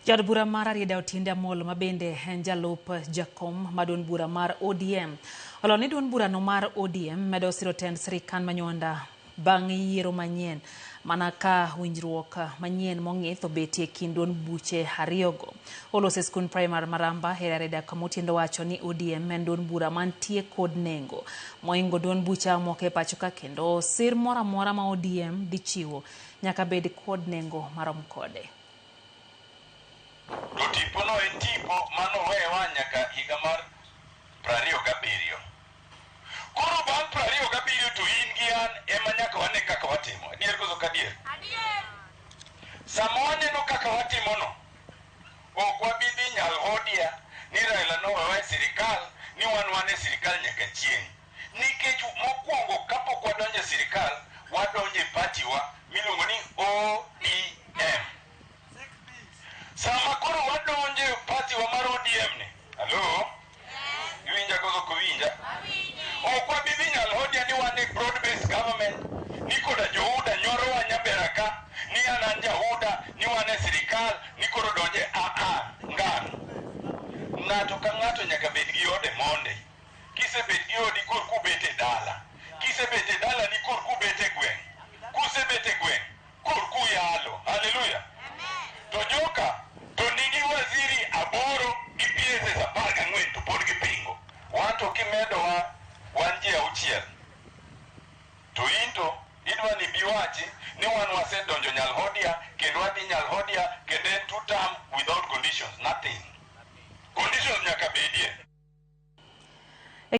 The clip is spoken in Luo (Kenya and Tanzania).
Jaod bura mar Rarieda Otiende Amollo ma bende en jalup jakom ma duond bura mar ODM olo ni duond burano mar ODM medo siro tend sirikand Manyonda bang' yiero manyien mana ka winjruok manyien mong'ith obetie kind duond buche ariyogo. Oloso e skund primar Maramba e Rarieda kama Otiende owacho ni ODM en duond bura mantie kod nengo moingo duond bucha moko e pacho ka kendo sir moro amora ma ODM dhi chiwo nyaka bed kod nengo marom kode. To tipono en tipo ma nowewa nyaka higa mar 27. Koro bang' 27 to in gi an ema nyaka wane kaka watimo. Adier koso ok adier? Sama waneno kaka watimono, ok wabi dhi Nyalhodia ni Raila nowewa e sirikal ni wan wan e sirikal nyaka chieng'. Nikech mokwongo kapok wadonjo e sirikal, wadonjo e party wa miluongo ni ODM. Sama koro wadonjo e party wa mar ODM ni, hello? Iwinja koso ok iwinja? Ok wabi dhi Nyalhodia ni wan e broad based government, ni koda jouda nyorowa Nyabera ka, ni an an jauda, ni wan e sirikal, ni koro donje aa ngang'. Ng'ato ka ng'ato nyaka bed gi ode monde. Kisebet gi odi kor kubet e dala. Kisebet e dala ni kor kubet e gweng'. Kusebet e gweng' kor kuyalo. Haleluya. To joka to nigi waziri 8 gi PSs 14 to pod gipingo. Wan to kimedowa wan ji 6. To in to idwa ni bi wachi ni wan wasedonjo Nyalhodia kendo wadhi Nyalhodia kendo en 2 term without conditions. Nothing. Conditions nyaka bedie.